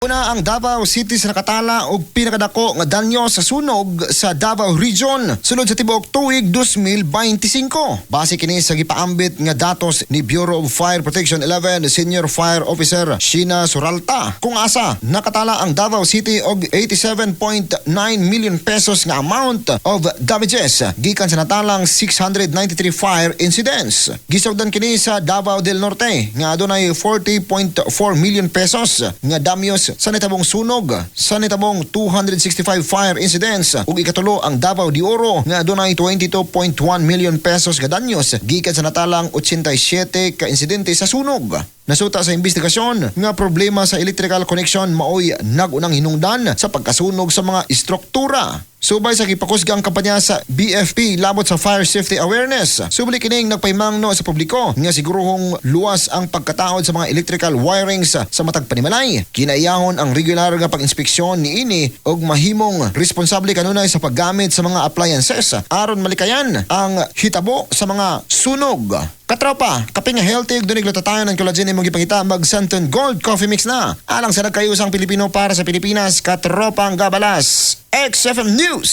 Nag-una ang Davao City sa nakatala og pinakadako nga danyo sa sunog sa Davao Region sulod sa tibuok tuig 2025. Base kini sa gipaambit nga datos ni Bureau of Fire Protection 11 Senior Fire Officer Sheena Suralta. Kung asa nakatala ang Davao City og 87.9 million pesos nga amount of damages gikan sa natalang 693 fire incidents. Gisugdan kini sa Davao del Norte nga adunay 40.4 million pesos nga damyos sa nitabong sunog sa nitabong 265 fire incidents, ug ikatulo ang Davao de Oro nga adunay 22.1 million pesos nga danyos gikan sa natalang 87 ka insidente sa sunog. Nasuta sa investigasyon nga problema sa electrical connection maoy nag-unang hinungdan sa pagkasunog sa mga istruktura. Subay sa gipakusgang kampanya sa BFP labot sa fire safety awareness, subli kining nagpahimangno sa publiko nga siguruhong luwas ang pagkataod sa mga electrical wirings sa matag panimalay. Kinaiyahon ang regular nga pag-inspeksyon niini og mahimong responsable kanunay sa paggamit sa mga appliances aron malikayan ang hitabo sa mga sunog. Katropa, kape nga healthy ug dunay glutathione and collagen imong gipangita, mag Santon Gold Coffee Mix na. Alang sa nagkayusang Pilipino para sa Pilipinas, Katropang Gabalas. XFM News.